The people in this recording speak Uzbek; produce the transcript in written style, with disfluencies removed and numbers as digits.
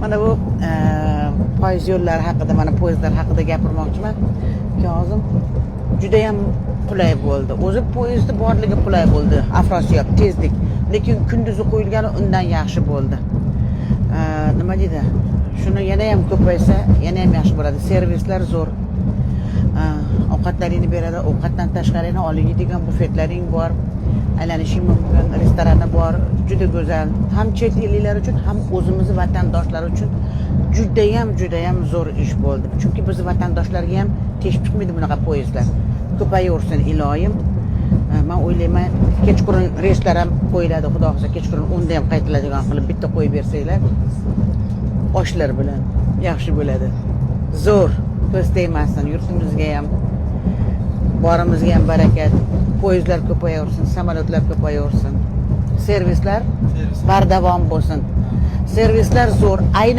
Mana bu poyezd yo'llari haqida, mana poyezdlar haqida gapirmoqchiman. Kozim, judayam qulay bo'ldi. O'zi poyezdni borligi qulay bo'ldi. Afrosiyob tezlik. Lekin kunduzi qo'yilgani undan yaxshi bo'ldi. Nima deydi? Shuni yana ham ko'paysa, yana ham yaxshi bo'ladi. Servislar zo'r. Ovqatlaringni beradi, ovqatdan tashqari yana olib yeydigan bufetlaring bor. Aylanishing mumkin, restorani bor, juda go'zal. Ham chet elliklar uchun, ham o'zimizni vatandoshlar uchun judayam, judayam zo'r ish bo'ldi. Chunki bizni vatandoshlarga ham teshib chiqmaydi bunaqa poyezdlar. Ko'payaversin, iloyim. Man o'ylayman, kechqurun reyslar ham qo'yiladi, xudo xohlasa, kechqurun 10da ham qaytiladigan qilib bitta qo'yib bersanglar, oshlar bilan yaxshi bo'ladi. Zo'r, ko'z tegmasin yurtimizga ham, borimizga ham barakat. Poyezdlar ko'payaversin, samolyotlar ko'payaversin. Servislar Servis. bardavom bo'lsin. Servislar zo'r. Aynan.